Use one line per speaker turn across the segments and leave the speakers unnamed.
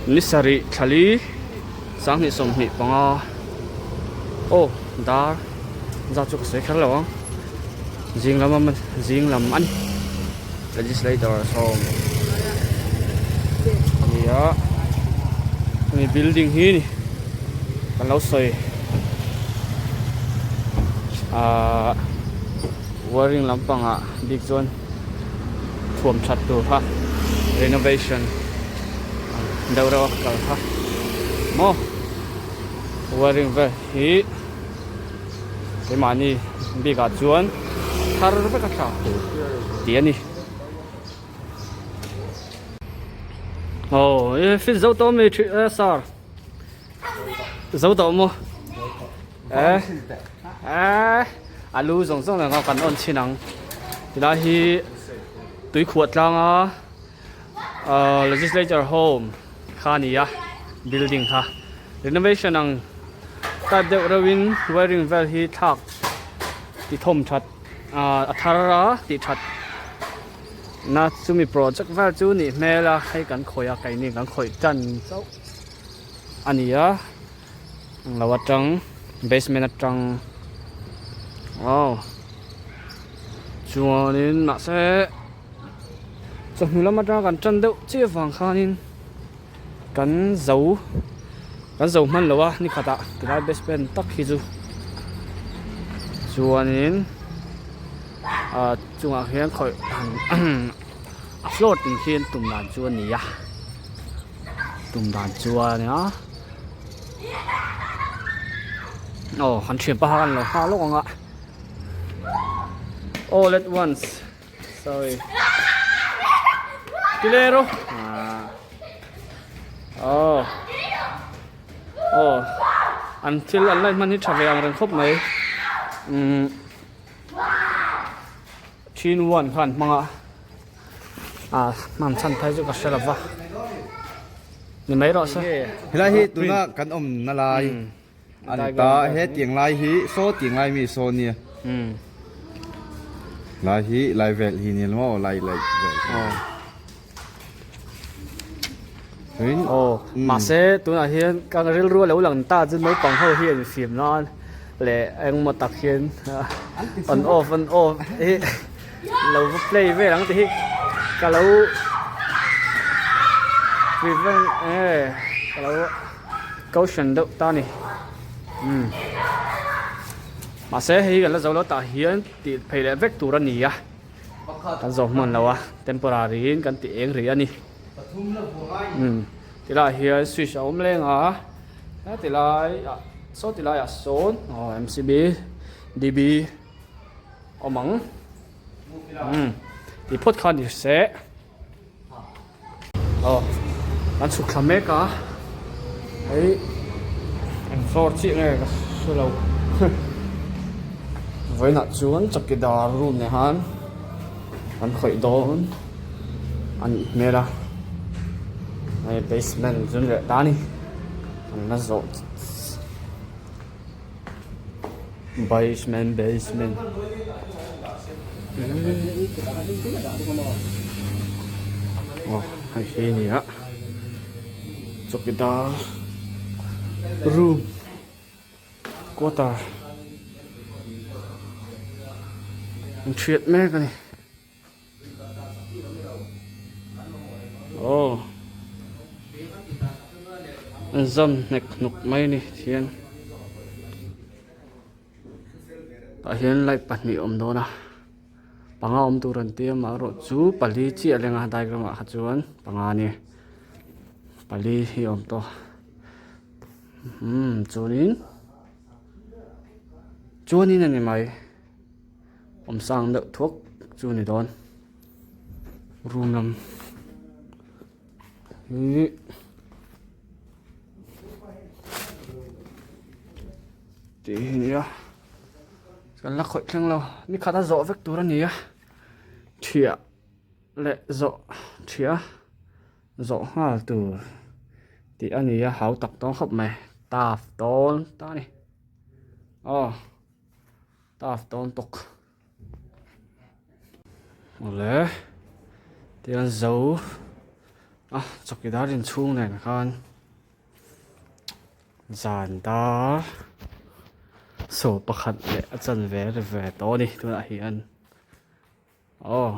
Ni sarih thlali sanghnih 25 aw dar zat chu ka sawi kher lo ang zing lam a zing lam a ni legislator sawm a ni a hemi building hi ni kan lo sawi ahh wiring lampangah bik chuan. Thuam that tur kha renovation deuh reuh a kal kha maw wiring vel hi keimahni bikah chuan thar vek a thlak tur tih a ni. Aw e fit zo tawh ami eh sir zo tawh maw eh eh a lu zawng zawng leh kan on chhin ang tilai hi tuikhuah tlanga ahh legislature home kha a ni a building kha renovation ang type deuh reuhin wiring vel hi thlak ti thawm that ahh a thar a tih that na chumi project vel chu nih hmel a hei kan khawih a keini kan khawih tan chauh a ni a. Ang lo atang basement atang aw chuanin mahse chawhnu lam atanga kan tan deuh chiah avang khanin kan zo kan zo hman lo a ni khatah tilai basement tak hi chu chuanin ah chungah hian khawih a floor tin khian tum dan chu a ni a tum dan chu a nia. Aw kan thian paha kan lo nghah lawk ang a all at once sorry tilero ah aw aw an thil an light hman hi tha ve ang reng khawp mai umm thin one kha an hmang a. Ah hman chhan phei chu ka hre lo va ni mai rawh se.
Helai hi tuna kan awmna lai a ni ta he tiang lai hi saw tiang lai mi saw nia lai hi lai vel hi ni maw lai lai vel
hi aw mahse tunah hian ka rilru a lo lang ta chu naupang ho hi an fim nan leh engmaw tak hian on off on off hi. Lo va play vel ang tih hi ka lo prevent e ka lo caution deuh ta a ni umm mahse hei kan la zo lo tah hian tih phei leh vek tur a ni a kan zawh hman lo a temporary in kan ti eng rih a ni umm tilaiah hian switch a awm leng a heti lai ah saw ti laiah sawn aw M_C_B D_B. Awm ang umm tih phawt kha ni se aw kan chhuk thla mek a hei eng floor chiah nge ka hre lo vawiinah chuan chawkidar room nen khan kan khawih dawn a nih hmel a hei basement chu ni leh ta a ni an la zawh. Basement basement aw hei hi a ni a chawkidar room quarter an thiat mek a ni. Aw an zam hnek hnuk mai a ni thian tah hian light pahnih a awm dawn a panga awm tur an tia amaherawh chu pali chiah a leng a diagram ah kha chuan panga a ni pali hi a awm tawh umm chuanin chuanin a ni mai. Awm sang deuh thuak chu a ni dawn room lam hi tih hi a ni a kan la khawih thleng lo ni khat a zawh vek tur a ni a thiah leh zawh thiah zawh nghal tur tih a ni a hau tak dawn khawp mai taf dawn ta a ni aw. Taf dawn tawk. Awle tian zo A chawkidar inchhung nen khan zan dar saw pakhat leh a chanve ri ve tawh a ni tunah hian aw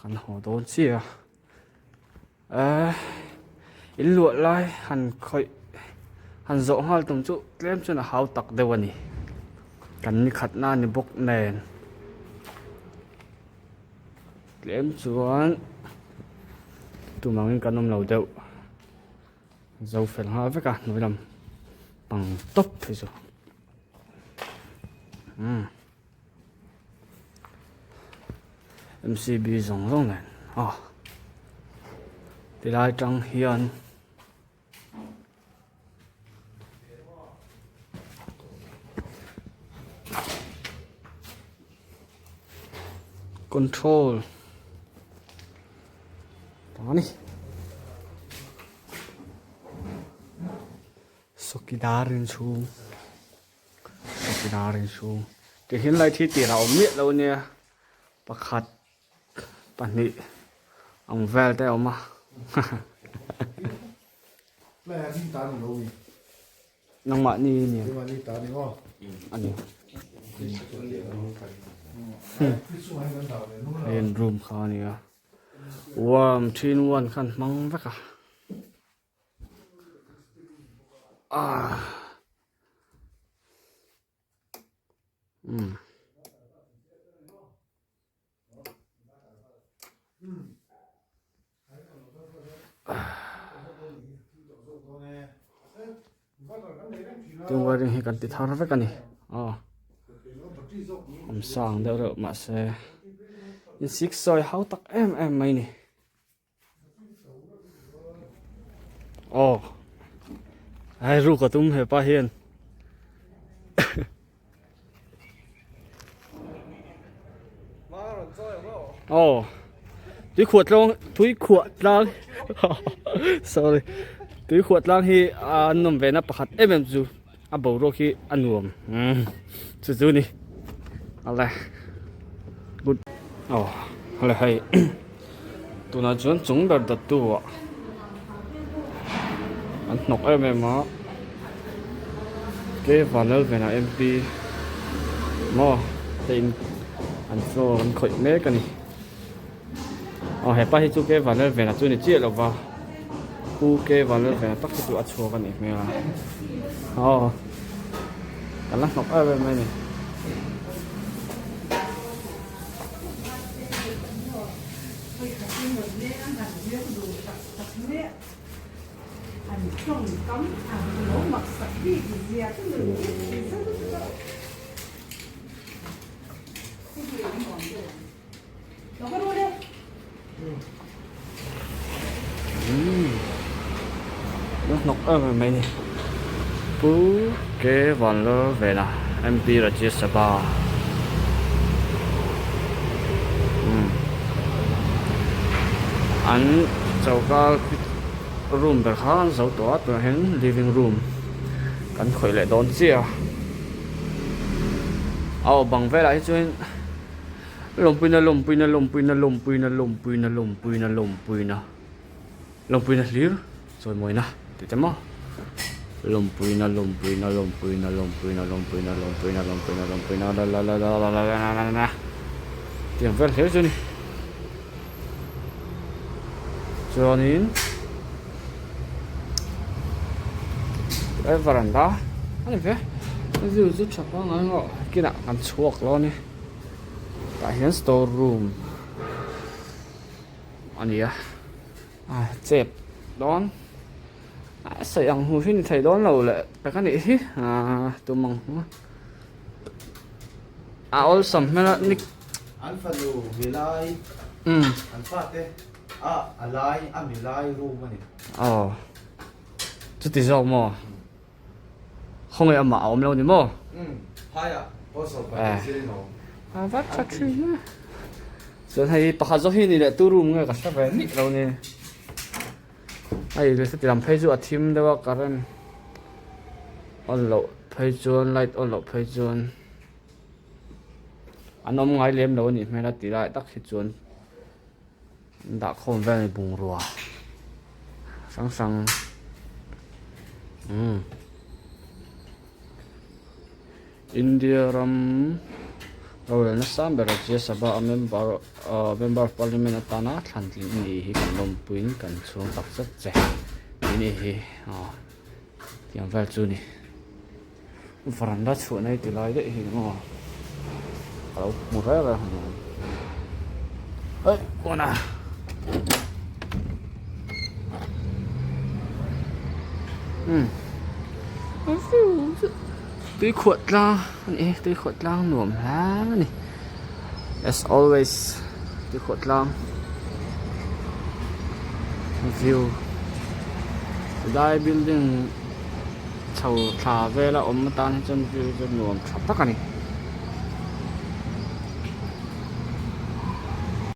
kan haw dawn chiah a eh in luah lai han khawih han zawh nghal tum chu tlem chuan a hau tak deuh a ni kan ni khat na a ni bawk nen. Tlem chuan tum angin kan awm lo deuh zo fel nghal vek a hnuai lam pang tawp hi chu umm M_C_B zawng zawng nen aw tilai tang hian. Control ta ni sawkidar inchhung sawkidar inchhung tihian light hi tirah a awm miah lo ania pakhat. Pahnih ang vel te a awm a nangmah ni ni a ni hei an room kha a ni a warm thin one khan hmang vek a ah. Tin wiring hi kan ti thar vek a ni aw awm sang deuh reuh mahse in sik sawi hau tak em em mai ni aw ai ruk a tum hepa hian. Aw tui khuah tlang tui khuah tlang sorry tui khuah tlang hi a nawm ve na pakhat em em chu a boruak hi a nuam chu chu ni ale good aw ale hei tunah chuan chung ber dawttu ah an hnawk em em a ke Vanlalvena M_P maw te in an floor an khawih mek a ni aw hepa hi chu ke Vanlalvena chu ni chiah lo va pu ke Vanlalvena tak hi chu a chhuak a nih hmel a aw kan la hnawk em em mai a ni. Hnawk em em mai a ni Pu K Vanlalvena M_P Rajya Sabha an choka room ber kha an zo tawh a tunah hian living room kan khawih leh dawn chiah a aw bang velah hi chuan. Lawmpuina lawmpuina lawmpuina lawmpuina lawmpuina lawmpuina lawmpuina lawmpuina hlir chawimawina tih te maw lawmpuina lawmpuina lawmpuina lawmpuina lawmpuina lawmpuina lawmpuina lawmpuina la tiang vel hlir chu ni chuanin he varanda a ni ve view chu tha pangngai ngawh kinah kan chhuak lo a ni. Tah hian store room a ni a a chep dawn a sawi ang hu hi ni thei dawn lo leh tak a nih hi aaa tum ang hu a awlsam hmel a ni
an fanu milai an fate a a lai a milai room a ni
aw chuti zawk maw. Khawngaih amah a awm lo ni maw? A va tha thin e. Chuan hei pakhat zawk hi ni leh tu room nge ka hre ve nih lo ni. Hei heti lam phei chu a thim deuh a current on loh phei chuan light on loh phei chuan an awm ngai lem lo a nih hmel a ti lai tak hi chuan. Dah khawm vel a ni bungrua hrang hrang umm India ram rorelna sang ber Rajya Sabha a member ah member of parliament atana thlan tling a ni hi kan lawmpuiin kan chhung tak zet che tih ni hi aw tiang vel chu a ni varanda chhuahna hi ti lai daih hi maw ka lo hmu reng reng a ni aih kawn a. Tui khuah tlang a ni tui khuah tlang nuam hle a ni as always tui khuah tlang view tilai building chho thla vela awm atan hi chuan view chu nuam tha tak a ni.